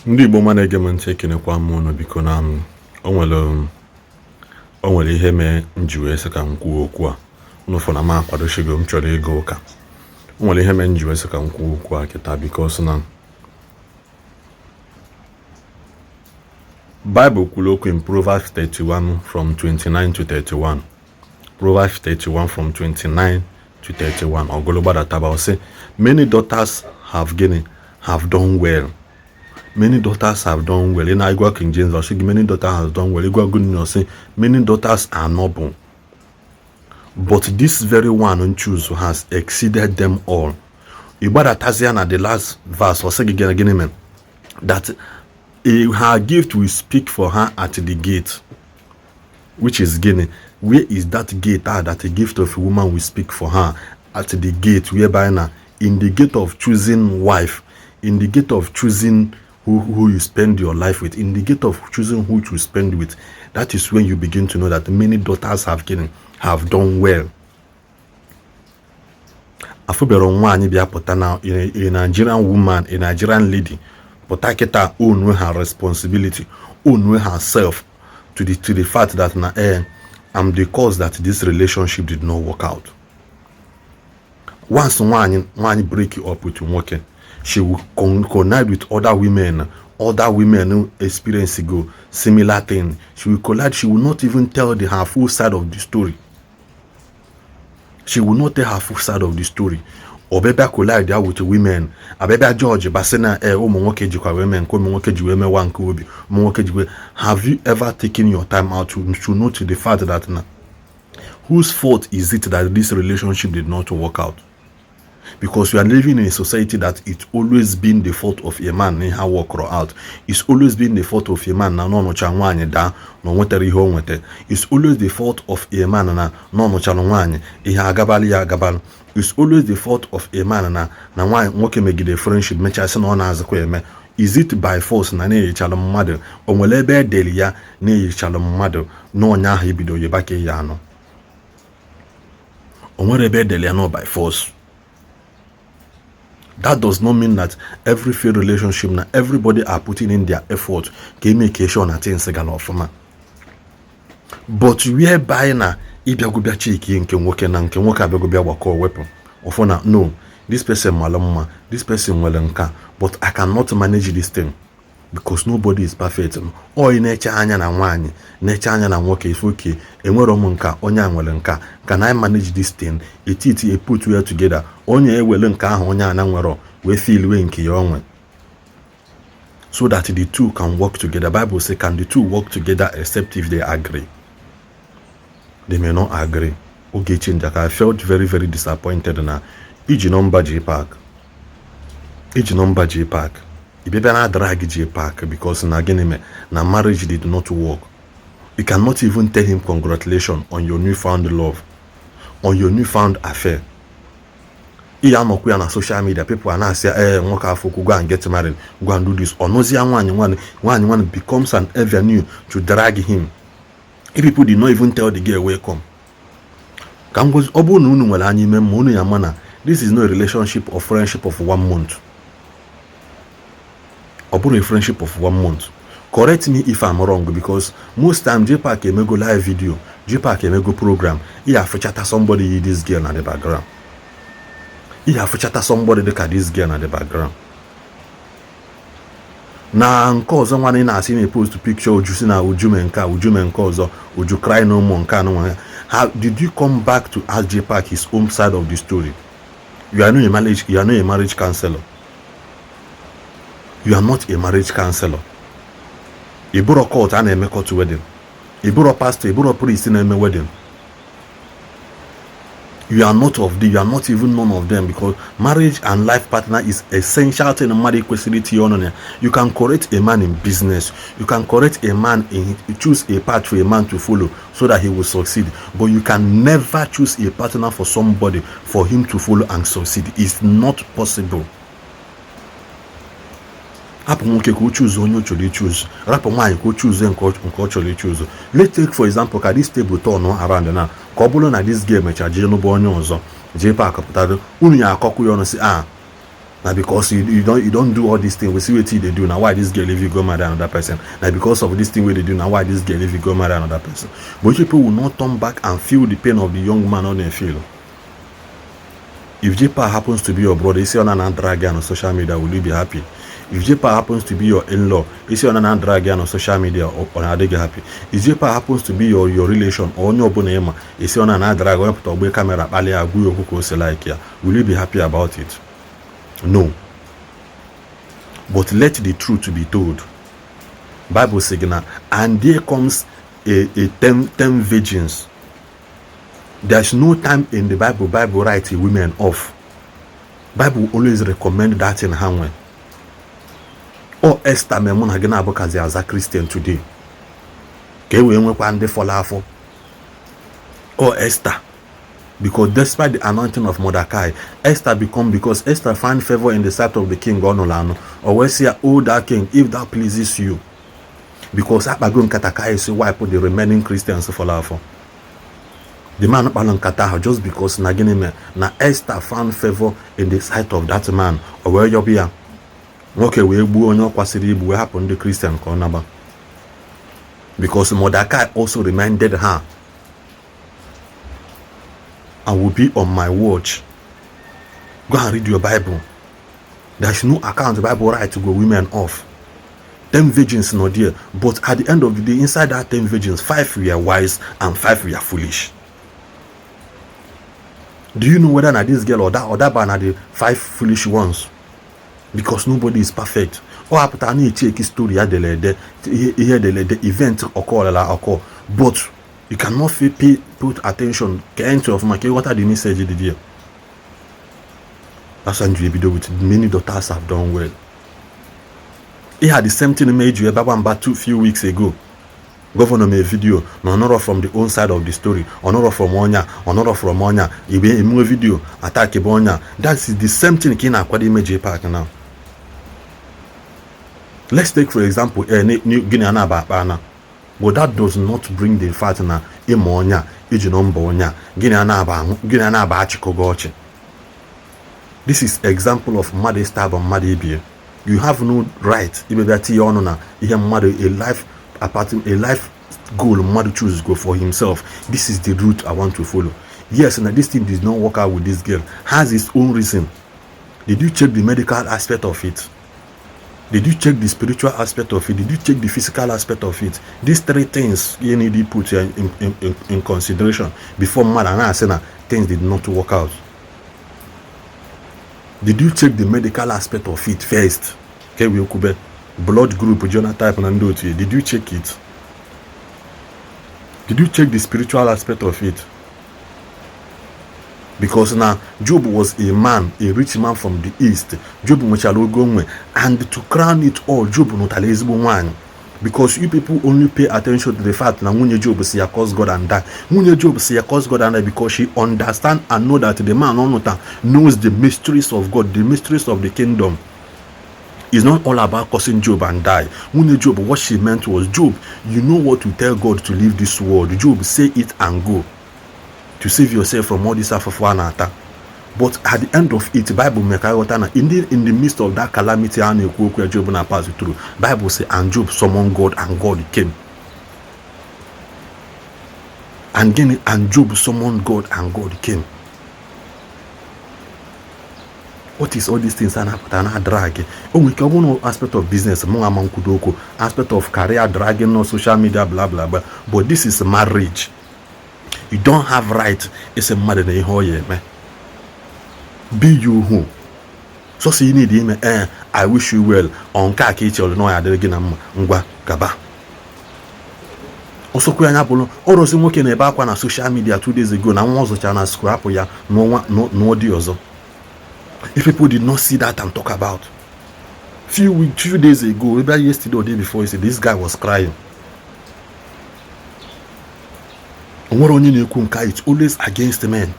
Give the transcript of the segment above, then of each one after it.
Ndị Igbo ma na-ege m ntị, ekenekwa m unu. Biko, na m o nwere ihe mee m ji wee sị ka m kwuo okwu a. Unu fụ na m akwadosigo, m chọrọ ịga ụka. O nwere ihe mee m ji wee sị ka m kwuo okwu a kịta, because na Bible kwuru okwu in Proverbs 31 from 29 to 31. Proverbs 31 from 29 to 31, ọgụlụ gbadataba, ọ sị, "Many daughters have gịnị? Have done well. Many daughters have done well." Ị na-agwa King James, ọ sị gị, "Many daughters have done well." Ịgwa Good News, ọ sị, "Many daughters are noble, but this very one choose has exceeded them all." Ị gbadatazie na the last verse, ọ sị gị gịnị? Gịnị mere that her gift will speak for her at the gate, which is gịnị? Where is that gate? Ah, that a gift of a woman will speak for her at the gate, whereby na in the gate of choosing wife, in the gate of choosing who you spend your life with, in the gate of choosing who to spend with, that is when you begin to know that many daughters have gịnị? Have done well. Afụbere nwaanyị bịa pụta na a Nigerian woman, a Nigerian lady pụta kịta, own her responsibility, own herself to the fact that na I'm the cause that this relationship did not work out. Once nwaanyị break up with nwoke, she will connive with other women, other women experience go similar thing. She will collide. She will not even tell her full side of the story. She will not tell her full side of the story. Ọbịbịa collide ya with women, abịabịa judge basị na ụmụ nwoke jikwa wee mee nke, ụmụ nwoke ji wee mewa nke obi, ụmụ nwoke ji wee. Have you ever taken your time out to note the fact that na whose fault is it that this relationship did not work out? Because we are living in a society that it's always been the fault of a man na ihe work out. It's always been the fault of a man na n'ọnụcha nwaanyị daa na o nwetara ihe o nweta. It's always the fault of a man na n'ọnụchalụ nwaanyị, ihe agabalị ya agabalị. It's always the fault of a man na nwaanyị nwoke megide friendship, mechasị na ọ na-azụkwa eme. Is it by force na na-eyichalụ mmadụ? O nwere ebe edeli ya na-eyichalụ mmadụ na onye ahụ ibido yeba ka ya anọ? O nwere ebe edeli ya no by force. That does not mean that every failed relationship na everybody are putting in their effort ka eme ka sure na things gara ọfụma. But whereby na ịbịagobịa chiki nke nwoke na nke nwoke abịagobịa gbakọ wepụ ọfụ na no, this person mara mma, this person nwere nka, but I cannot manage this thing, because nobody is perfect. Ọ ị na-eche anya na nwaanyị na-eche anya na nwoke ife oke enwere m nka, onye a nwere nka. Can I manage this thing? Etiti e put well together, onye ewere nke ahụ onye ana nwere wee feel wee nke ya onwe, so that the two can work together. Bible say, "Can the two work together except if they agree?" They may not agree. Ogechi Njaka, I felt very, very disappointed na iji nọmba JPAC, iji nọmba JPAC, ị bịa na drag JPAC because na gịnị mee na marriage did not work. You cannot even tell him congratulations on your newfound love, on your newfound affair. Ị ya anọkwu ya na social media, people a na-asị, "Ee, nwoke afọ, go and get married, go and do this." Ọnụzie nwaanyị, nwaanyị, nwaanyị, nwaanyị becomes an avenue to drag him. If people did not even tell the girl welcome, ka m gozi, ọ bụrụ na unu nwere anya ime mma, unu ya ma na this is not a relationship or friendship of one month. Ọ bụrụ a friendship of one month, correct me if I'm wrong, because most time JPAC emego live video, JPAC emego program, ị afụchata somebody yi this girl na the background, ị afụchata somebody dịka this girl na the background. Na nke ọzọ, nwanne, na-asị na-epost picture Uju, si na Uju mee nke a, Uju mee nke ọzọ, Uju cry no more, nke a nwa. How did you come back to ask JPAC his own side of the story? You are not a marriage, you are not a marriage counselor. You are not a marriage counselor. Ị bụrụ court a na-eme court wedding, ị bụrụ pastor, ị bụrụ priest na-eme wedding. You are not of the you are not even none of them, because marriage and life partner is essential thing mmadụ kwesịrị itinye ọnụ na ya. You can correct a man in business, you can correct a man in choose a path for a man to follow so that he will succeed, but you can never choose a partner for somebody for him to follow and succeed. It's not possible. Hapụ nwoke ka o choose onye o chọrọ ichoose, rapụ nwaanyị ka o choose nke ọ chọrọ ichoose. Let's take for example, ka this table turn around na ka ọ bụrụ na this girl mechara jee n'ụba onye ọzọ, JPAC pụtara, unu ya akọkwu ya ọnụ si a Na because you don't do all these things, we see wetin you dey do. Na why this girl leave you go marry another person. Na because of this thing wey dey do, na why this girl leave you go marry another person. But you people will not turn back and feel the pain of the young man on dem feel. If JPAC happens to be your brother, isi ọ na drag ya on social media, will you be happy? If JPAC happens to be your in-law, isi ọ na drag ya on social media, ọ na-adị gị happy? If JPAC happens to be your relation or onye ọbụla ịma, isi ọ na drag, onye pụta ogbe camera kpalị ya, agwụ ya okwu ka o si like ya, will you be happy about it? No. But let the truth be told. Bible sị gị na and there comes a ten virgins. There's no time in the Bible write women off. Bible always recommend that in ha nwe ọ Esther mee mụ na gị na-abụkazi aza Christian today, ka e wee nwekwa ndị fọrọ afọ ọ Esther, because despite the anointing of Mordecai, Esther become, because Esther find favor in the sight of the king, ọ nụrụ anụ o wee sị ya, "O that king, if that pleases you," because akpago nkata ka esi wipe the remaining Christians fọrọ afọ. The man kpara nkata ahụ just because na gịnị mere na Esther found favor in the sight of that man, o wee yọbụ ya. Nwoke wee gbuo onye ọ kwasịrị igbu, wee hapụ ndị Christian ka ọ naba, because Mordecai also reminded her, "I will be on my watch." Go and read your Bible. There's no account Bible write to go women off. 10 virgins not there, but at the end of the day, inside that 10 virgins, five were wise and five were foolish. Do you know whether na this girl or that na the five foolish ones? Because nobody is perfect. Ọ hapụtara na-echeki story ya dere ede, ihe edere ede, event ọkọọlela ọkọ, but you cannot fit pay put attention, gee ntị ọfụma ka ịghọta the message dị there. That's why ebido with many daughters have done well. Ihe a, the same thing mee eji ebe agba mba two few weeks ago. Governor mee video na ọnọrọ from the own side of the story, ọnọrọ from ọnya, ọnọrọ from ọnya igbe emewe video attack ebe ọnya. That is the same thing ka ị na-akwado ime JPAC now. Let's take for example, gịnị a na-aba akpa na, but that does not bring the fact na ịma ọnya iji nọmba ọnya, gịnị a na-aba, gịnị a na-aba achịkọ gị ọchị. This is example of mmadụ stab mmadụ ibie. You have no right imebịa tinye ọnụ na ihe mmadụ, a life apart, a life goal mmadụ choose go for himself. "This is the route I want to follow." Yes, na this thing did not work out with this girl, has its own reason. Did you check the medical aspect of it? Did you check the spiritual aspect of it? Did you check the physical aspect of it? These three things you need to put in consideration before mmadụ na-asị na things did not work out. Did you check the medical aspect of it first, ka e wee kwube blood group, genotype na ndị otu ya? Did you check it? Did you check the spiritual aspect of it? Because na Job was a man, a rich man from the east. Job nwechara ogo nwe, and to crown it all, Job nụtara ezigbo nwaanyị, because you people only pay attention to the fact na nwunye Job si ya, "Curse God and die." Nwunye Job si ya, "Curse God and die," because she understand and know that the man ọ nụta knows the mysteries of God, the mysteries of the kingdom. It's not all about cursing Job and die. Nwunye Job, what she meant was, "Job, you know what to tell God to leave this world. Job, say it and go to save yourself from all this afụfụ a na-ata." But at the end of it, Bible mee ka ghọta na in the midst of that calamity a na-ekwu okwu ya Job na pass through, Bible say, "And Job summoned God and God came." And gịnị? And Job summoned God and God came. What is all these things a na-apụta na drag? O nwere ike ọ bụrụ na aspect of business, mụ ama nkwudo okwu, aspect of career, dragging on social media, blah blah blah, but this is marriage. You don't have right ịsị mmadụ na ihe ọ ya eme. Be you who sọsọ ị need ime, ee, "I wish you well." Ọ nke a ka ị chere na ọ ya adịrị gị na mma, ngwa gaba. Ọsọkwa anya bụrụ ọrụzi nwoke na-ebe akwa na social media 2 days ago na nwa ọzọcha na school hapụ ya n'ụọ dị ọzọ. If people did not see that and talk about few weeks, few days ago, maybe yesterday or day before yesterday, this guy was crying. Onwere onye na-ekwu nke a? It's always against men.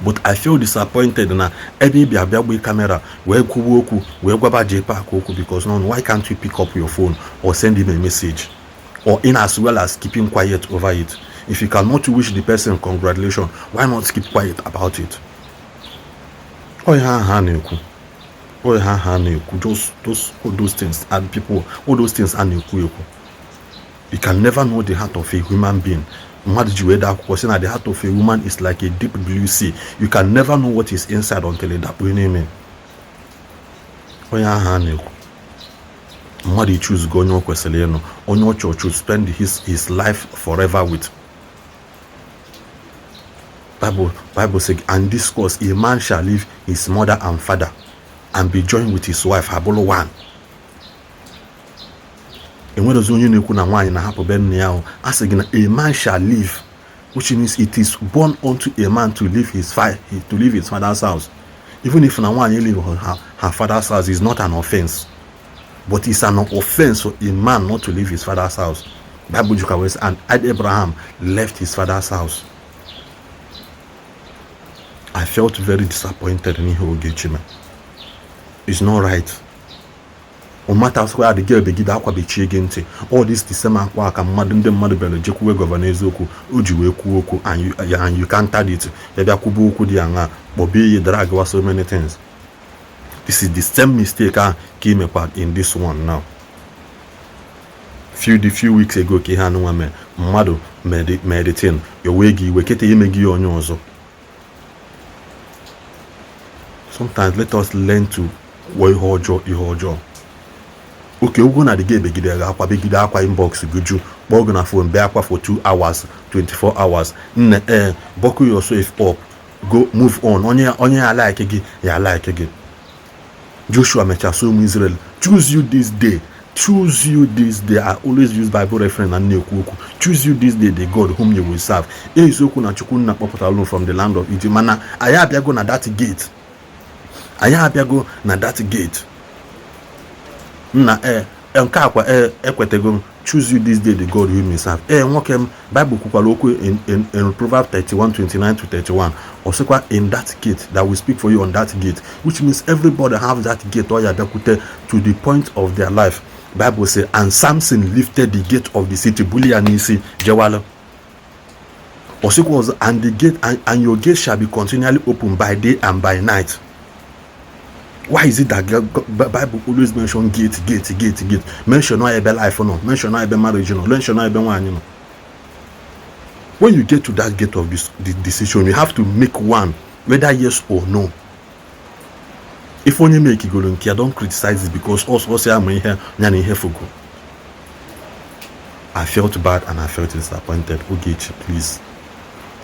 But I feel disappointed na ebe ị bịa bịa gbee camera wee kwuwe okwu, wee gwaba JPAC okwu, because no, why can't you pick up your phone or send him a message, or in as well as keeping quiet over it? If you cannot wish the person congratulations, why not keep quiet about it? Ọ ihe ahụ ha na-ekwu. Ọ ha na-ekwu just those, all those things and people, all those things a na-ekwu ekwu. You can never know the heart of a human being. Mmadụ ji wee dee akwụkwọ sị na the heart of a woman is like a deep blue sea. You can never know what is inside until ị dakpuo n'ime. Onye ahụ a na-ekwu, mmadụ choose go onye o kwesịrị ịnụ, onye ọ chọrọ to spend his life forever with. Bible say, "And this cause a man shall leave his mother and father and be joined with his wife, ha bụrụ one." Enwerezi onye na-ekwu na nwaanyị na-ahapụ be nne ya ahụ. A sị gị na a man shall leave, which means it is born unto a man to leave his father's house. Even if na nwaanyị leave her father's house is not an offense, but it's an offense for a man not to leave his father's house. Bible jikwa wee sị, "And Abraham left his father's house." I felt very disappointed n'ihe Ogechi mere. It's not right. No matter where the girl begide akwa bechie gị ntị, all this, the same akwa ka mmadụ, ndị mmadụ bịara jekwuwe Governor Eziokwu, o ji wee kwuo okwu and you countered it. Ya bịa kwuba okwu dị aṅa, kpọbie ihe, drag wa so many things. This is the same mistake ahụ ka imekwa in this one now. Few weeks ago ka ihe anụnwa mee, mmadụ mee the thing, ewee gị iwe, kịta ime gị ya onye ọzọ. Sometimes let us learn to gwọ ihe ọjọọ ihe ọjọọ. Oke ugwu na adịga ebegide gị akwa, begide akwa, inbox gị ju, kpọọ gị na phone, bee akwa for 2 hours, 24 hours. Nne, ee, buckle yourself up, go move on. Onye ya like gị, ya like gị. Joshua mechaa so ụmụ Israel, "Choose you this day, choose you this day." I always use Bible reference na na-ekwu okwu. "Choose you this day the God whom you will serve." Eziokwu na Chukwu nna kpọpụtara unu from the land of Egypt, mana anyị abịago na that gate, anyị abịago na that gate. Nna, ee, nke akwa, ee, ekwetego m. Choose you this day the God whom you serve. Ee, nwoke m, Bible kwukwara okwu in Proverbs 31 29 to 31. Ọ sịkwa, "In that gate that will speak for you on that gate," which means everybody have that gate ọ ya bịakwute to the point of their life. Bible say, "And Samson lifted the gate of the city," buli ya n'isi jewalụ. Ọ sịkwa ọzọ, "And the gate and your gate shall be continually open by day and by night." Why is it that Bible always mention gate, gate, gate, gate? Mention na ebe life nọ, mention na ebe marriage nọ, mention na ebe nwaanyị nọ. When you get to that gate of this the decision, you have to make one, whether yes or no. If onye make igolo nke ya, don't criticize it, because ọsọ ya ma ihe ya na ihe fogo. I felt bad and I felt disappointed. Ogechi, please,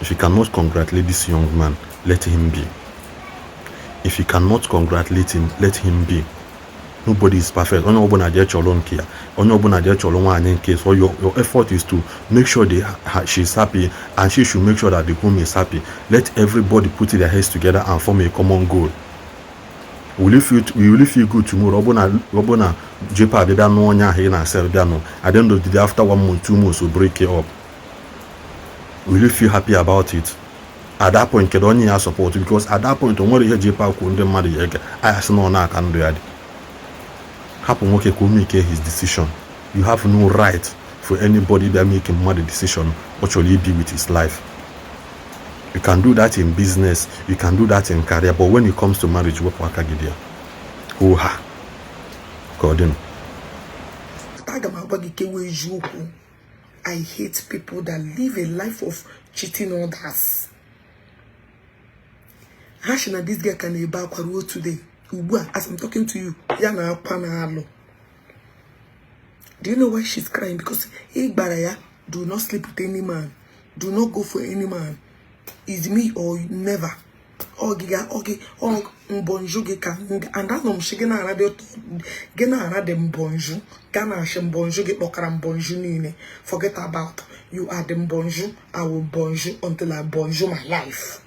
if you cannot congratulate this young man, let him be. If you cannot congratulate him, let him be. Nobody is perfect. Onye ọbụla jee chọrọ nke ya, onye ọbụla jee chọrọ nwaanyị nke. So your effort is to make sure she's happy, and she should make sure that the home is happy. Let everybody put their heads together and form a common goal. Will you feel good tomorrow ọ bụ na JP abịa bịa nụ onye ahụ ị na-asị bịa nụ, at the end of the day, after one month, 2 months, will break it up? Will you feel happy about it at that point? Kedu onye ya support? Because at that point, o nwere ihe JP kwuru ndị mmadụ ya ege anya sị na ọ na-aka ndụ ya dị. Hapụ nwoke ka o make his decision. You have no right for anybody bịa make mmadụ decision ọ chọrọ ibi with his life. You can do that in business, you can do that in career, but when it comes to marriage, wepụ aka gị dị ya. Hoo ha, ka ọ dịnụ. Aga m agwa gị kewa eziokwu. I hate people that live a life of cheating others. Ha sị na this girl ka na-ebe akwa ruo today. Ugbu a, as I'm talking to you, ya na akwa na-alụ. Do you know why she's crying? Because ị gbara ya, do not sleep with any man, do not go for any man, is me or never. Ọ gị ga ọ gị ọ mbọnjụ gị ka and anọ m shi gị na-ara dị ụtọ, gị na-ara dị mbọnjụ, ga na-achị mbọnjụ gị kpọkara mbọnjụ niile. Forget about you are the mbọnjụ. I will bonjour until I bonjour my life.